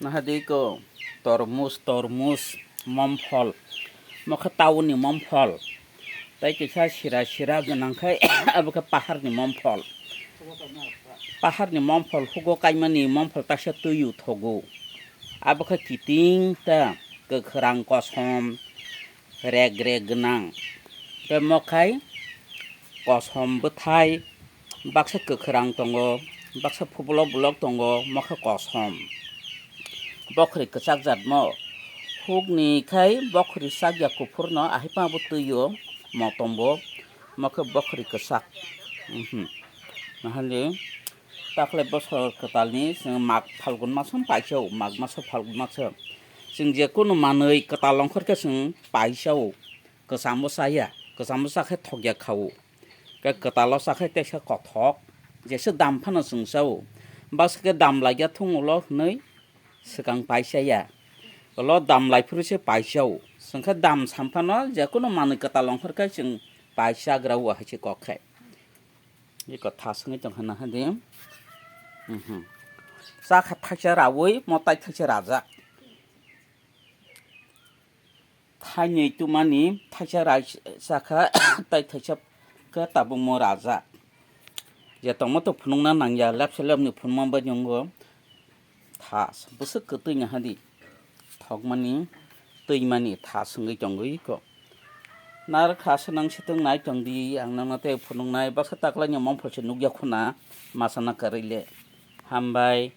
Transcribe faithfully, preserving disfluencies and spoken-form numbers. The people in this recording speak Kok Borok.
Nahadi ko tormos, tormos, momphol. Mokhe tauni momphol. Tai kisa sira sira gwnang khai abo khe paharni momphol. Paharni momphol hugo kaimani momphol taisa twiyo thogo. Abo khe kiting ta kwkhwrang kosom rek rek gwnang. Tei mokhai kosom bwthai baksa kwkhwrang tongo, baksa phubolok bolok tongo, mokhe kosom. Bokhri kwchak jatmo hukni khai bokhri chakya kuphurno ahipma bo twiyo motombo mokhe bokhri kwchak. Mhm. Nahali takhwlai bosor kwtalni chwng mag phalgun masam paisao, mag masa phalgun masa. Chwng je kunu manwi kwtal ongkhor khe chwng paisao, kwchamo chaya, kwchamo chakhe thokya khao. Khe kwtalo chakhe teisa kothok, jesa dam phano chwng chao. Baksa khe dam laikya thung ulo hwnwi swkang paisaya. Ulo dam laiphuru se paisao. Chwng khe dam samphano je kunu manwi kwtal ongkhor khe chwng paisagra o hai se kok khe. Iko tha swngwi tongkha nahadi. Mhm. Chakha thaisa rawi, motai thaisa rajak. Thainwi tumani thaisa rai chakha, tai thaisa khe tabukmo rajak. Je tongma to phunukna nangya, lepsa lepni phunukma bai nungo. Tha bwswk kwtwi nahadi. Thokmani, twimani tha swngwi tongwi ko. Nar kha se nang situng nai tongdi, ang nangno tei phunuknai, baksa taklaini momphol se nukya khuna, masana kwrwi le. Hambai,